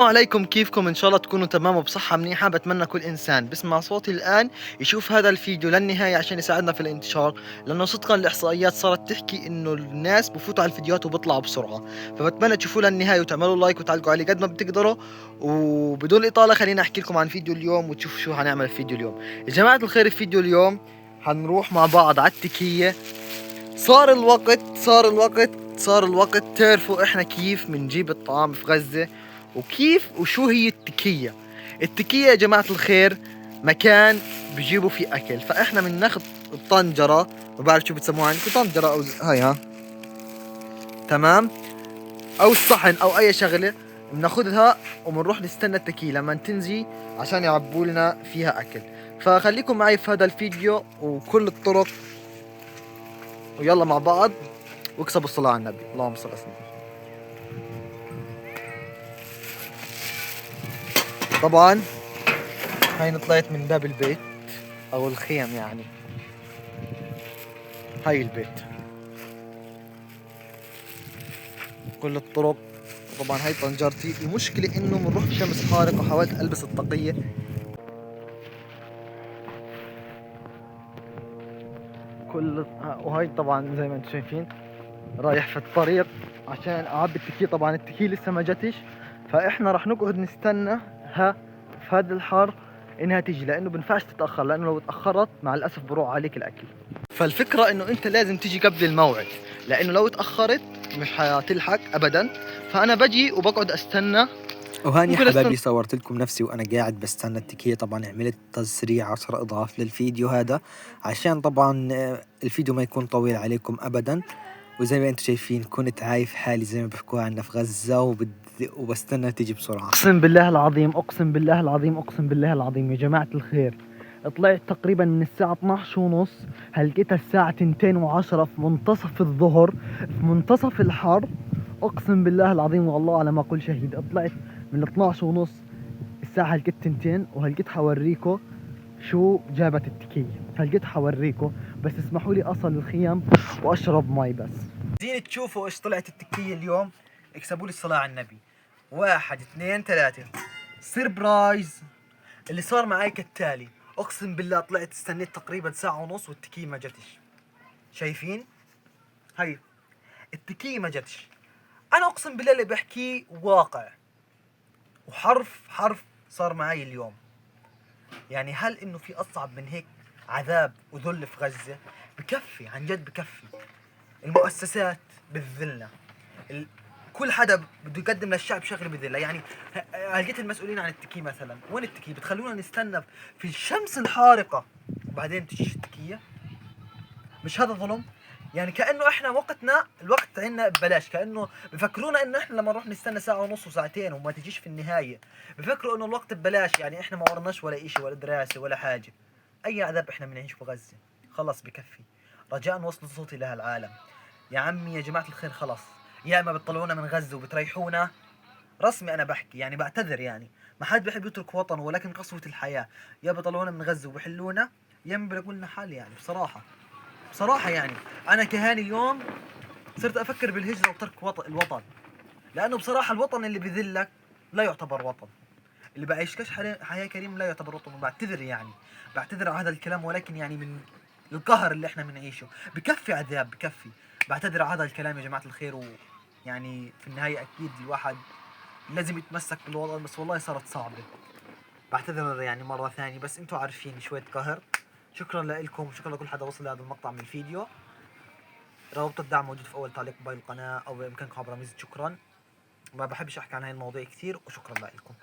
عليكم، كيفكم؟ ان شاء الله تكونوا تمام وبصحة منيحة. بتمنى كل انسان بسمع صوتي الان يشوف هذا الفيديو للنهاية عشان يساعدنا في الانتشار، لانه صدقا الاحصائيات صارت تحكي انه الناس بفوتوا على الفيديوهات وبيطلعوا بسرعة. فبتمنى تشوفوه للنهاية وتعملوا لايك وتعلقوا عليه قد ما بتقدروا. وبدون اطالة خليني احكي لكم عن فيديو اليوم وتشوفوا شو حنعمل في فيديو اليوم. يا جماعة الخير، في فيديو اليوم حنروح مع بعض على التكية. صار الوقت، صار الوقت، صار الوقت تعرفوا احنا كيف بنجيب الطعام في غزة وكيف وشو هي التكية. التكية يا جماعة الخير مكان بيجيبوا فيه أكل، فإحنا بناخذ الطنجرة، ما بعرف شو بتسموها عندكم، طنجرة أو هاي ها تمام، أو الصحن أو أي شغلة، بناخذها وبنروح نستنى التكية لما تنزي عشان يعبوا لنا فيها أكل. فخليكم معي في هذا الفيديو وكل الطرق، ويلا مع بعض واكسبوا الصلاة على النبي، اللهم صل على سيدنا محمد. طبعا هاي طلعت من باب البيت او الخيم، يعني هاي البيت، كل الطرق. طبعا هاي طنجرتي. المشكلة انه بنروح في شمس حارقة، حاولت البس الطاقية. كل وهاي طبعا زي ما انتم شايفين رايح في الطريق عشان اعبي التكية. طبعا التكية لسه ما جتش، فاحنا راح نقعد نستنى ها في هذا الحر انها تيجي، لانه بنفعش تتاخر، لانه لو تاخرت مع الاسف بروح عليك الاكل. فالفكره انه انت لازم تيجي قبل الموعد، لانه لو تاخرت مش حتلحق ابدا. فانا بجي وبقعد استنى. وهاني ممكن حبايبي صورت لكم نفسي وانا قاعد بستنى التكية. طبعا عملت تسريع 10 اضعاف للفيديو هذا عشان طبعا الفيديو ما يكون طويل عليكم ابدا. وزي ما انتم شايفين كنت عايف حالي زي ما بيحكوها عنا في غزة، وبستنى تيجي بسرعة. اقسم بالله العظيم، اقسم بالله العظيم، اقسم بالله العظيم يا جماعة الخير، طلعت تقريبا من الساعة 12:30، هلقيتها الساعة 2:10 في منتصف الظهر، في منتصف الحر. اقسم بالله العظيم والله على ما اقول شهيد، طلعت من 12:30 الساعة هلقيت 2، وهلقيت حوريكو شو جابت التكية، هلقيت حوريكو، بس اسمحوا لي اصل الخيم واشرب مي بس. زين تشوفوا ايش طلعت التكية اليوم، اكسبوا لي الصلاة على النبي. 1 2 3 surprise. اللي صار معي كالتالي، اقسم بالله طلعت استنيت تقريبا ساعة ونص والتكية ما جتش. شايفين؟ هاي التكية ما جتش. انا اقسم بالله اللي بحكيه واقع وحرف حرف صار معي اليوم. يعني هل انه في اصعب من هيك عذاب وذل في غزة؟ بكفي، عن جد بكفي. المؤسسات بتذلنا، كل حدا بده يقدم للشعب شغله بذله. يعني هلقيت المسؤولين عن التكية مثلا، وين التكية؟ بتخلونا نستنى في الشمس الحارقة وبعدين تجي التكية؟ مش هذا ظلم؟ يعني كأنه احنا وقتنا، الوقت عندنا ببلاش، كأنه بفكرونا انه احنا لما نروح نستنى ساعة ونص وساعتين وما تجيش في النهاية، بفكروا انه الوقت ببلاش. يعني احنا ما ورناش ولا اشي ولا دراسة ولا حاجة. اي عذاب احنا بنعيش في غزة، خلص بكفي. رجاء وصلوا صوتي لهالعالم يا عمي، يا جماعة الخير، خلص. يا اما بتطلعونا من غزة وبتريحونا رسمي، انا بحكي يعني بعتذر، يعني ما حد بحب يترك وطنه، ولكن قسوة الحياة. يا بطلعونا من غزة وبحلونا، يا اما بلاقوا لنا حل. يعني بصراحة يعني أنا كهاني اليوم صرت أفكر بالهجرة وترك الوطن، لأنه بصراحة الوطن اللي بذلك لا يعتبر وطن، اللي بعيشكش حياة كريم لا يعتبر وطن. وبعتذر يعني بعتذر على هذا الكلام، ولكن يعني من القهر اللي احنا بنعيشه بكفي عذاب، بكفي. بعتذر على هذا الكلام يا جماعة الخير. ويعني في النهاية أكيد الواحد لازم يتمسك بالوطن، بس والله صارت صعبة. بعتذر يعني مرة ثانية، بس انتم عارفين شوية قهر. شكرا لكم، وشكرا لكل حدا وصل لهذا المقطع من الفيديو. رابط الدعم موجود في اول تعليق باي القناة، او بامكانكم عبر ميزة شكرا. ما بحبش احكي عن هاي المواضيع كثير، وشكرا لكم.